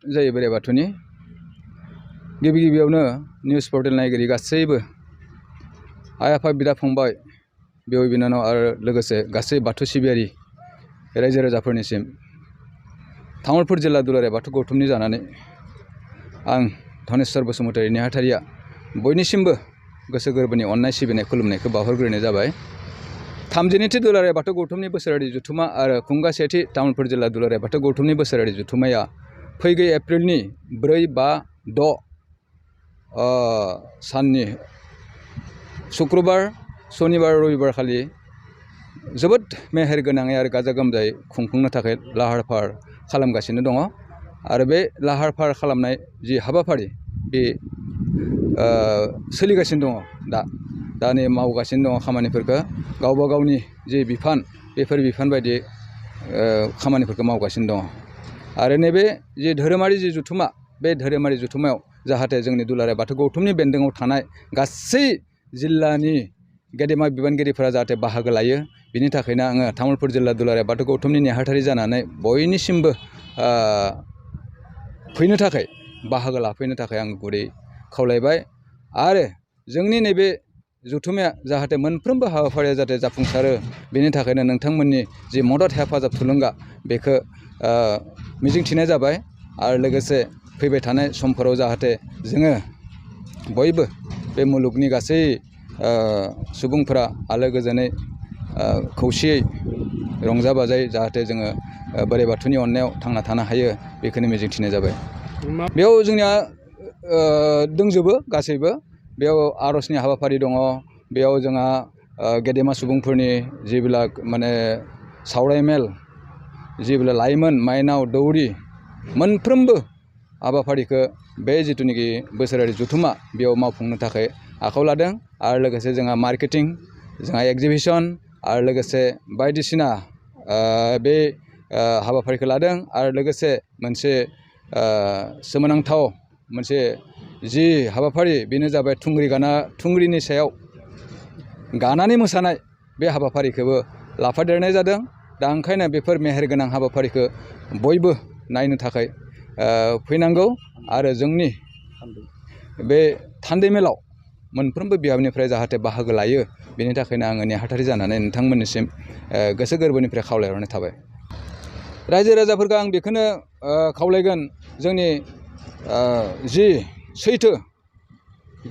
जायो बोराइ बाथौनि गिबियावनो निउस पर्टेल नायगिरि गासैबो आइ आफा बिदा फंबाय बिबै बिनानाव आरो लोगोसे गासै बाथौ सिबियारि रायजो राजाफोरनिसिम तामुलपुर जिल्ला दुलाराय बाथौ गौथुमनि जानानै आं धनेस्वर बसुमतारी नेहाथारिया बयनिसिमबो गोसो गोरबोनि अननाय सिबिनाय खुलुमनायखौ बावहरग्रोनाय जाबाय। 32थि दुलाराय बाथौ गौथुमनि बोसोरारि जथुमा आरो खुंगासेथि तामुलपुर जिल्ला दुलाराय बाथौ गौथुमनि बोसोरारि जथुमाया फैगौ एप्रिलनि 4, 5, 6 साननि शुक्रबार, शनिबार, रबिबार खालि जोबोद मेहेर गोनाङै आरो गाजा गोमजायै खुंफुंनो थाखाय लाहार फाहार खालामगासिनो दङ आरो बे लाहार फाहार खालामनाय जि हाबाफारि बे सोलिगासिनो दङ दा नै मावगासिनो दङ खामानिफोरखौ गावबा गावनि जि बिफान बेफोर बिफान बायदि खामानिफोरखौ मावगासिनो दङ आरो नैबे जि धोरोमारि जि जथुमा बे धोरोमारि जथुमायाव जाहाथे जोंनि दुलाराय बाथौ गौथुमनि बेन्दोङाव थानाय गासै जिल्लानि गेदेमा बिबानगिरिफोरा जाहाथे बाहागो लायो बिनि थाखायनो आङो तामुलपुर जिल्ला दुलाराय बाथौ गौथुमनि नेहाथारि जानानै बयनिसिमबो फैनो थाखाय बाहागो लाफैनो थाखाय आं गुरै खावलायबाय आरो जोंनि नैबे जथुमाया जाहाथे मोनफ्रोमबो हाबाफारिया जाहाथे जाफुंसारो बेनि थाखायनो नोंथांमोननि जि मदद हेफाजाब थुलुंगा बेखौ मिजिंथिनाय जाबाय आरो लोगोसे फैबाय थानाय समफोराव जाहाथे जोङो बयबो बे मुलुगनि गासै सुबुंफोरा आलो गोजोनै खौसेयै रंजा बाजायै जाहाथे जोङो बोराइ बाथौनि अननायाव थांना थानो हायो बेखौनो मिजिंथिनाय जाबाय। बेयाव जोंनिया दंजोबो गासैबो बेयाव आर'जनि हाबाफारि दङ बेयाव जोंहा गेदेमा सुबुंफोरनि जिबिला माने सावराय मेल जिबिला लाइमोन माइनाव दौरि मोनफ्रोमबो हाबाफारिखौ बे जिथुनिखि बोसोरारि जथुमा बेयाव मावफुंनो थाखाय आखायाव लादों आरो लोगोसे जोंहा मार्केटिं जोंहा एग्जिबिसन आरो लोगोसे बायदिसिना बे हाबाफारिखौ लादों आरो लोगोसे मोनसे सोमोनांथाव मोनसे जि हाबाफारि बेनो जाबाय थुंग्रिनि सायाव गानानै मोसानाय बे हाबाफारिखौबो लाफादेरनाय जादों। दा ओंखायनो बेफोर मेहेरगोनां हाबाफारिखौ बयबो नायनो थाखाय फैनांगौ आरो जोंनि बे थान्दै मेलाव मोनफ्रोमबो बिहामनिफ्राय जाहाथे बाहागो लायो बेनि थाखायनो आङो नेहाथारि जानानै नोंथांमोननिसिम गोसो गोरबोनिफ्राय खावलायहरनाय थाबाय। रायजो राजाफोरखौ आं बेखौनो खावलायगोन जोंनि जि सैथो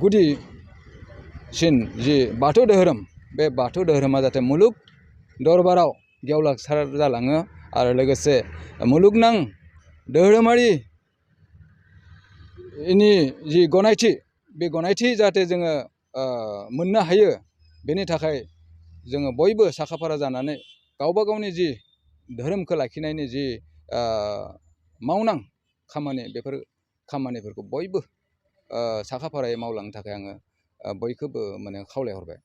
गुदिसिन जि बाथौ धोरोम बे बाथौ धोरोमा जाहाथे मुलुग दरबाराव गेवलांसार जालाङो आरो लोगोसे मुलुगनां धोरोमारिनि जि गनायथि बे गनायथि जाहाथे जोङो मोननो हायो बेनि थाखाय जोङो बयबो साखाफारा जानानै गावबा गावनि जि धोरोमखौ लाखिनायनि जि मावनां खामानि बेफोर खामानिफोरखौ बयबो साखाफारायै मावलांनो थाखाय आङो बयखौबो माने खावलायहरबाय।